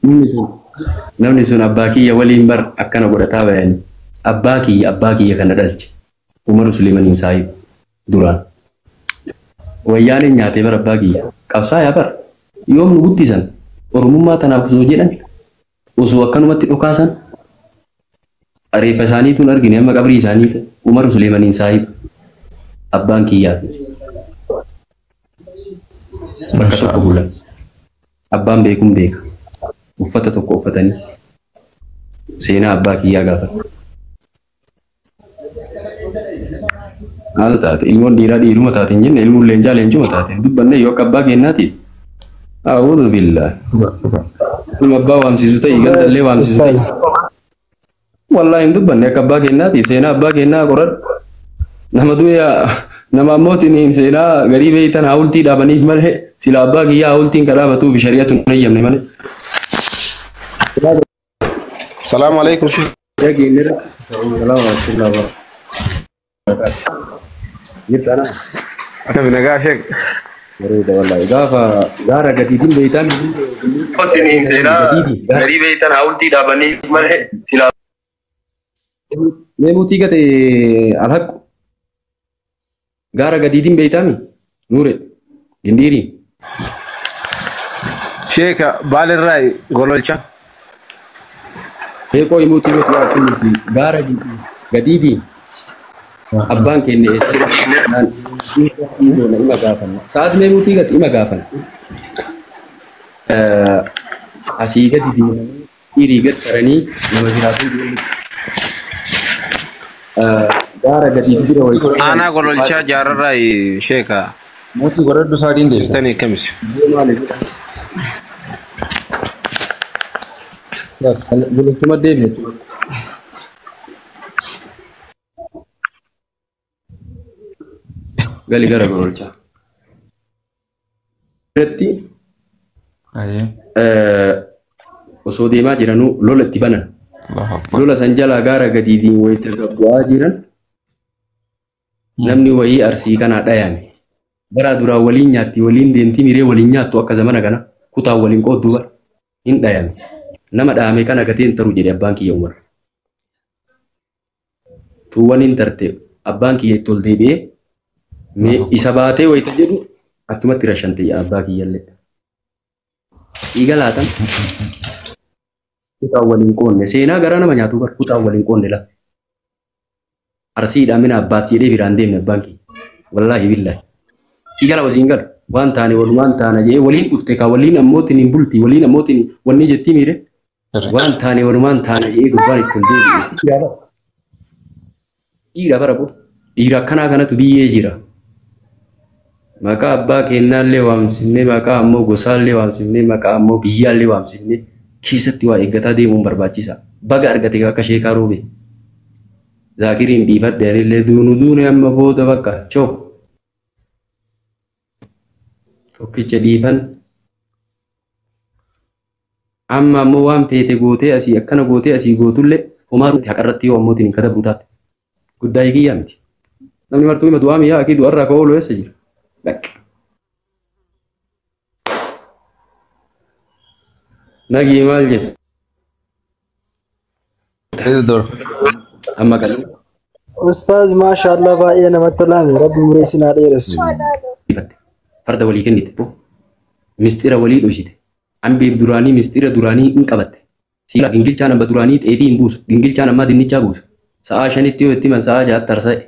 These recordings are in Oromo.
Namni sun abbaa kiyya waliin bar akkana godhataa bayanii. Abbaa kiyya kana dhalche. Umaru Suleemaniin saayib duraan. Wayyaaneen nyaatee bar abbaa kiyya. Qabsaa yaa bar. Yoom nu guddisan? Oromummaa tanaaf osoo jedhan osoo akkanumatti dhokaasan reeffa isaaniitu hin argine amma qabrii isaaniitu Umaru Suleemaniin saayib abbaan kiyyaati. Bakka tokko bulan. Abbaan beekuun beeka. Uffata tokko uffatanii seenaa abbaa kiyyaa gaafatu. Maal taate ilmoon dhiiraa dhiiruma taate hin jenne ilmoon leencaa leencuma taate dubbanne yoo akka abbaa kennaatiif. A'uudhu billaa. Ilma abbaa waamsisu ta'e gandallee waamsisu ta'e. Wallaahi hin dubbanne akka abbaa kennaatiif seenaa abbaa kennaa qoradhu. Nama du'e nama ammootiin seenaa garii beeytan haawultii dhaabaniif malee sila abbaa kiyyaa haawultiin ka dhaabatuuf shari'atu hin eeyyamne malee. Salaamu alaikum. Akkami nagaa sheek? Bareeda wallaahi gaafa gaara gadiitiin beeytan. Garii beeytan haawultii dhaabaniif malee sila. Meemuutii gate alhaqu. Gaara gadiitiin beeytaami nuure gindiirii. Sheeka baalirraa gololcha. Beekoo himuutii gotu waa fi gaara gadiitii abbaan keenya eessatti ima gaafanna. Sa'aat meemuutii gati ima gaafanna. Asii gadi deemanii dhiirii gad taranii nama jiraatu gaara gadiitii bira wayii. Aanaa gololchaa jaararraa sheeka. Mootii godhadhu sa'aatiin deebita. Jirtanii akkamis? Gololchuma deebi jechuudha. Gali gara gololchaa. Irratti osoo deemaa jiranuu lola itti banan. Lola san jalaa gaara gadiitiin wayita bu'aa jiran namni wayii arsii kanaa dhayame. Bara duraa waliin nyaatti waliin deemti miree waliin nyaattu akka zamana kana kutaa waliin qoodduu bara hin dhayame. Nama dhaame kana gatee hin taru jedhe abbaan kiyya Umar. Tuuwwan hin tarte abbaan kiyya itti ol deebi'ee isa baatee wayita jedhu achumatti rashante abbaa kiyyallee. Dhiiga laatan kutaa waliin qoonne seenaa garaa nama nyaatu bar kutaa waliin qoonne la. Arsiidhaa mina abbaati jedhee biraan deemne abbaan kiyya. Wallaahi billaahi. Dhiiga lama siin galu waan taane walumaan taana jedhee waliin dhufte kaa waliin ammootiin hin bulti waliin ammootiin wanni jettii miire. Waan taane walumaan taana jedhee gurbaan itti ol deebi'e. Dhiira bara boo dhiira akkanaa kanatu biyyee jira. Maqaa abbaa kennaallee waamsifnee maqaa ammoo gosaallee waamsifnee maqaa ammoo biyyaallee waamsifnee keessatti waa eeggataa deemuun barbaachisa. Baga argate akka sheekaa roobe. Zaakiriin dhiifadhe anillee duunu duune amma booda bakka choo. Tokkicha dhiifan. Amma ammoo waan feete gootee asii akkana gootee asii gootullee homaa haqarratti yoo ammootiin hin katabu taate. Guddaa kiyyaa miti. Namni martuu hima du'aa miyaa akii du'arraa ka oolu eessa jira? Bakka. Nagii maal jedhe? Amma kan. Ustaaz maashaallah baay'ee namatti tolaame rabbi umurii isin haa dheeressu. Farda walii kennite boo. Mistira walii dhoysite. Hambeen duraanii mistira duraanii hin qabatte. Siila gingilchaan amma duraanii xeefii hin buusu. Gingilchaan ammaa dinnichaa buusu. Sa'aa 5tti yoo itti himan sa'aa 6tti tarsa'e.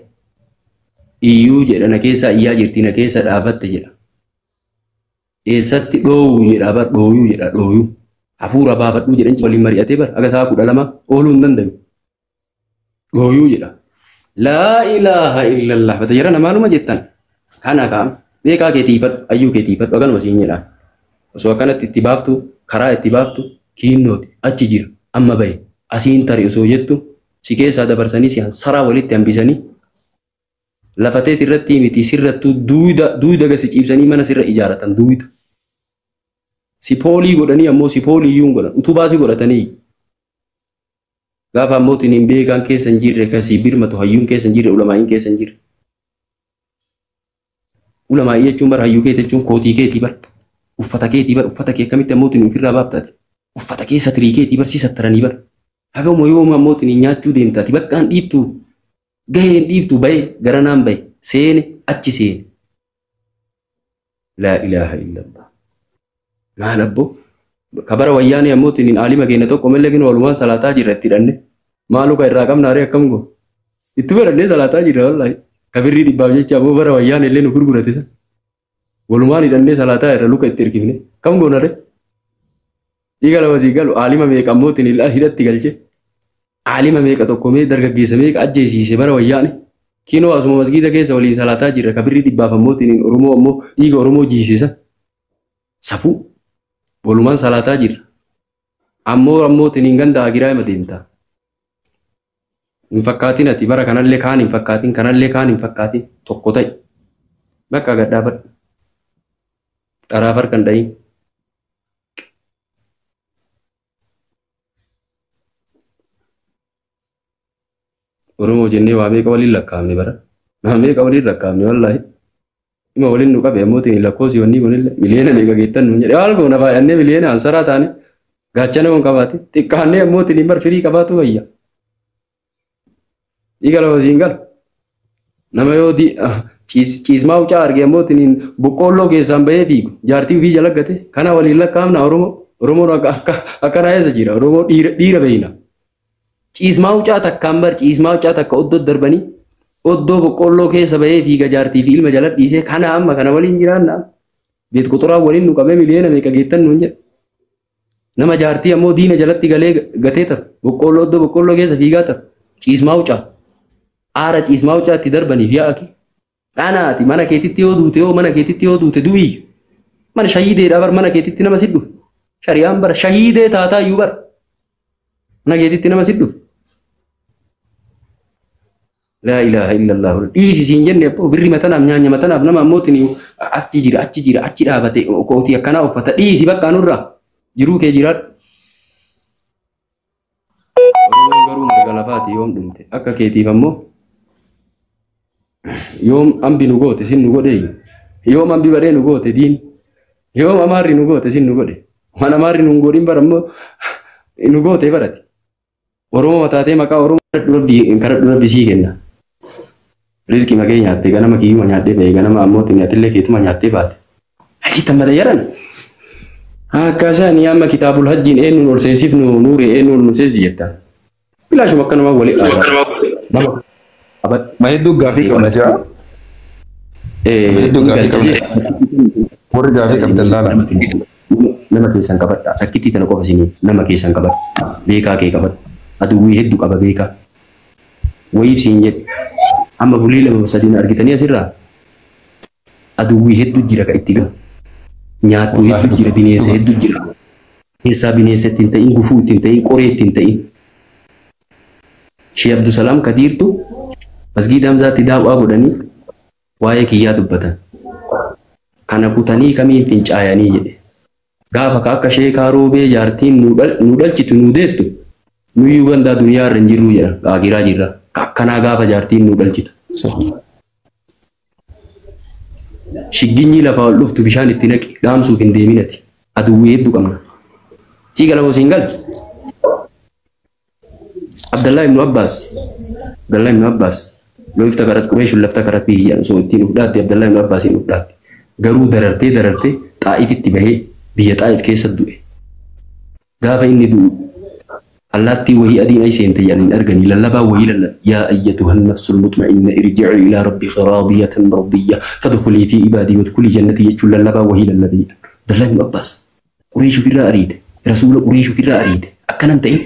Iyyuu jedha na keessa iyyaa jirti na keessa dhaabatte jedha. Eessatti dhoowwu jedha bar dhooyuu jedha dhooyuu. Hafuura baafadhuu jedhan waliin mari'atee bar aga sa'a 12 ooluu hin danda'u. Dhooyuu jedha. Laa ilaaha illallah. Bata jara namaaluma jettan. Kana kaam beekaa keetiifadhu ayyuu keetiifadhu aganuma siin jedha. Osoo akkanatti itti baaftu karaa itti baaftu kiinnooti achi jira amma bahe asiin tari osoo jettu si keessaa dabarsanii si saraa walitti hambisanii lafateet irratti miti sirrattuu duuda gasi ciibsanii mana sirra ijaaratan duuda. Si poolii godhanii ammoo si poolii iyyuu hin godhan utubaa si godhatanii. Gaafa ammoo hin beekaan keessa hin jirre kasii birmatu hayyuun keessa hin jirre ulamaa'iin keessa hin jirre. Ulamaa'ii jechuun bara hayyuu keetii jechuun kootii keetii bara uffata keetii bara uffata kee akkamitti ammoo ofirraa baaftaati. Uffata keessa tiriikeetii barsiisattaranii bara. Hagama yooma ammoo nyaachuu deemtaati bakka hin dhiiftu gahee hin dhiiftu bahe gara naan bahe seene achi seene. Laa ilaaha illallah. Maal abboo kabara wayyaanee ammoo aalima keenya tokko malee gina walumaan salaataa jirra itti hidhanne maaluka irraa qabna aree akkam goo itti barannee salaataa jirra wallaahi kabirrii dhibbaaf jecha ammoo bara wayyaanee illee nu gurgurate san walumaan hidhannee salaataa irra luka itti hirkifne kam goona ree. Dhiiga lama sii galu aalima meeqa ammoo hidhatti galche aalima meeqa tokko mee dargaggeessa meeqa ajjeesiise bara wayyaane kinoo asuma masgiida keessa waliin salaataa jirra kabirrii dhibbaaf ammoo Oromoo ammoo dhiiga Oromoo jiisiisa safuu walumaan salaataa jirra ammoo ammoo ganda agiraa hima deemta. Hin fakkaatin ati bara kanallee kaan hin fakkaatin kanallee kaan hin fakkaatin tokko ta'i bakka gad dhaabadhu dharaaf harka hin dhahin. Oromoo jennee waa meeqa waliin lakkaa'amne bara. Waa meeqa waliin lakkaa'amne wallaahi. Dhima waliin nu qabe ammoo lakkoofsi wanni kunillee miliyoona meeqa geettan nuun jedhe. Maal goona baay'annee miliyoona ansaraa taane gaachana kun qabaate xiqqaannee ammoo bar firii qabaatu wayya. Dhiiga lama siin gala. Nama yoo ciismaa ucaa arge ammoo boqqoolloo keessaan bahee fiigu jaartii ofii jala gate kana waliin lakkaa'amna Oromoo. Oromoon akkanaa eessa jira? Oromoo dhiira beeyna. Ciismaa ucaa takkaan bar ciismaa ucaa takka oddoo darbanii oddoo boqqoolloo keessa bahee fiiga jaartii fi ilma jala dhiisee kana amma kana waliin jiraanna. Beet qoxoraa waliin nu qabee miliyoona meeqa geettan nuun jedhe. Nama jaartii ammoo diina jalatti galee gatee tara boqqoolloo oddoo boqqoolloo keessa fiigaa tara ciismaa ucaa aara ciismaa ucaa itti darbaniif yaa'aki. Kanaati mana keetitti yoo duute yoo mana keetitti yoo duute du'iyyu. Mana shahiideedha bar mana keetitti nama si dhufe. Shari'aan bara shahiidee taataa iyyuu bara. Mana keetitti nama si dhufe. Laa ilaaha illallah. Dhiisi siin jenne abboo birri matanaaf nyaanya matanaaf nama ammoo achi jira achi jira achi dhaabate kootii akkanaa uffata dhiisi bakka nurraa jiruu kee jiraadhu. Oromoon garuu marga lafaati yoom dhumte akka keetiif ammoo yoom ambi nu goote sin nu godhe yoom ambi badhee nu goote diin yoom amaarri nu goote sin nu godhe waan amaarri nu hin godhin bara ammoo nu goote barati. Oromoo mataatee maqaa Oromoo kadhadhu rabbi sii kenna. Rizqii makee nyaattee ganama kiyyuma nyaattee ba'e ganama ammoo atillee keetuma nyaattee baate. Achitti amma dayyaran. Akkasaan amma kitaabul hajjiin eenyuun ol seensifnu nuure eenyuun ol seensi jettan. Bilaashuma akkanuma walii dhaabata. Ma hedduu gaafii qabna jaa. Hedduu gaafii qabna. Warri gaafii qabdan laala. Nama keessan qabadha. Takkittii tana qofa isinii nama keessan qabadha. Beekaa kee qabadha. Aduwwii hedduu qaba beekaa. Wayiif siin jedhe. Amma bulii lama sadiin argitanii asirraa aduwwii hedduu jira ka itti galu. Nyaattuu hedduu jira, bineensa hedduu jira. Keessaa bineensa ittiin ta'in, gufuu ittiin ta'in, qoree ittiin ta'in. Shee Abdusalaam Kadiirtu masgiida Hamzaatti daawwaa godhanii waa'ee kiyyaa dubbatan. Kana kutanii kamiin fincaayanii jedhe. Gaafa ka akka sheekaa roobee jaartiin nu dhalchitu nu deettu nuyyuu gandaa duniyaa irra hin jirru jedha qaagiraa jirra. Akkanaa gaafa jaartiin nu dhalchitu. Shigginyi lafaa ol dhuftu bishaan itti naqi dhaamsuuf hin deeminati. Aduwwii hedduu qabna. Sii gala siin gal. Abdallah ibn Abbas. Abdallah ibn Abbas. Loo ifta karat Qureesh lafta karat biyya osoo ittiin uf dhaatte Abdallah ibn Abbas hin uf dhaatte. Garuu darartee darartee Xaa'ifitti bahee biyya Xaa'if keessa du'e. Gaafa inni du'u allaattii wahii adiin ay seente jedhanii arganii lallabaa wahii lallab yaa ayyatuha nafsul mutma'inna irji'i ilaa rabbika raadiyatan mardiyya fadkhulii fi ibaadii wadkhulii jannatii jechuun lallabaa wahii lallabee Abdallah ibn Abbas Qureesh ofirraa ariite rasuula Qureesh ofirraa ariite akkanan ta'in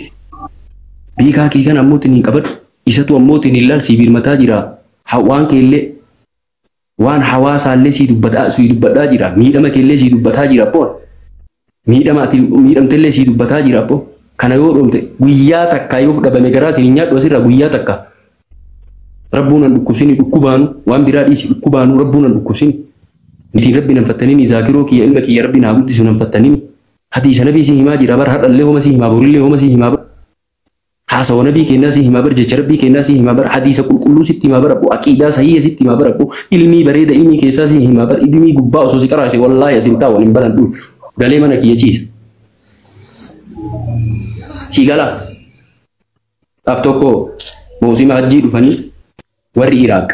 beekaa kee kana ammootiin hin qabadhu isatu ammootiin hin laal sii birmataa jira waan keellee waan hawaasaallee sii dubbadhaa jira miidhama keellee sii dubbataa jira abboon miidhama ati miidhamtellee sii dubbataa jira abboon kana yoo dhoomte guyyaa takka yoo fudhabame garaa siin nyaadhu asirraa guyyaa takka rabbuun an dhukkubsini dhukkubaanu waan biraa dhiisi dhukkubaanu rabbuun an dhukkubsini nitiin rabbi nan fattanini zaakiroo kiyya ilma kiyya rabbi naa guddisu nan fattanini hadiisa nabii si himaa jira bar har'allee homa si himaa borillee homa si himaa bar haasawa nabii kennaa si himaa bar jecha rabbii kennaa si himaa bar hadiisa qulqulluu sitti himaa bar abbo aqiidaa sahiya sitti himaa bar abbo ilmii bareeda ilmii keessaa si himaa bar ilmii gubbaa osoo si qaraase wallaahi asin taa'u hin baran dhufu galee mana kiyya ciisa. Sii galaa. Gaaf tokko moosima hajjii dhufanii warri Iraaq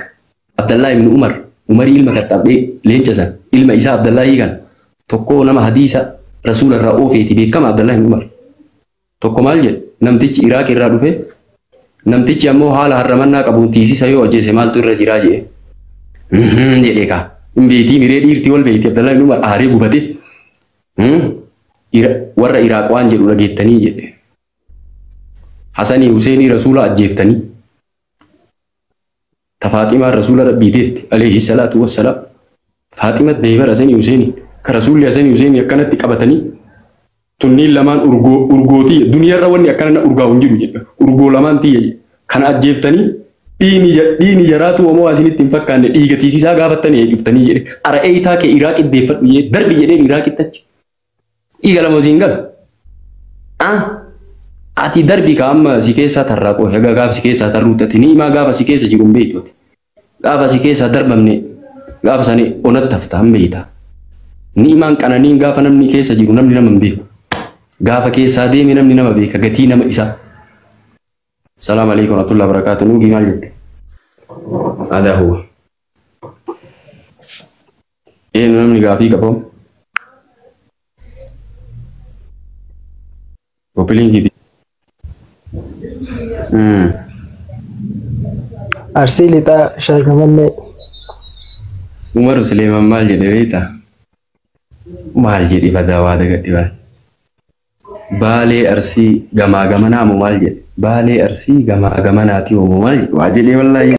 Abdallaa ibn Umar Umarii ilma Kaxxaabee leenca san ilma isaa Abdallaahii kan tokko nama hadiisa rasuula irraa oofeeti beekama Abdallaa ibn Umar. Tokko maal jedhe namtichi Iraaq irraa dhufe namtichi ammoo haala harramannaa qabuun tiisisa yoo ajjeese maaltu irra jiraa jedhe. Jedhe kaa hin beetii miree dhiirtii wal beetii Abdallaa ibn Umar aaree gubate. Warra Iraaq waan jedhu dhageettanii jedhe. Hasanii Huseenii rasuula ajjeeftanii. Ta Faaximaan rasuula rabbii deetti alayhi salaatu wassalaam. Faaxima deebar Hasanii Huseenii ka rasuulli Hasanii Huseenii akkanatti qabatanii tunniin lamaan urgoo urgootii duniyaarra wanni akkana na urgaa'u hin jiru jedha. Urgoo lamaan tiyya kana ajjeeftanii dhiini jaraatu homoo asinitti hin fakkaanne dhiiga tiisisaa gaafattanii eeggiftanii jedhe. Ara'eeyitaa kee Iraaq iddeeffadhu jedhe darbi jedheen Iraaqitti achi. Dhiiga lama siin galu. Ati darbi ka amma si keessaa tarraa qohe haga gaafa si keessaa tarruutti ati ni'imaa gaafa si keessa jiru hin beektu ati. Gaafa si keessaa darbamne gaafa sani onatti hafta hin beekta. Ni'imaan qananiin gaafa namni keessa jiru namni nama hin beeku. Gaafa keessaa deeme namni nama beeka gatii nama isaa. Salaam alaikum warahmatullahi wabarakatuh. Nuugii maal jette? Adaa huwa. Eenyu namni gaafii qabu? Koppiliinkii. Arsii lixaa Shaashamannee. Umar Suleeman maal jedhe beektaa? Maal jedhe badaa waa dagadhe baal. Baalee Arsii gamaa gamanaa moo maal jedhe? Baalee Arsii gamaa gamanaati moo maal jedhe? Waa jedhee wallaahi.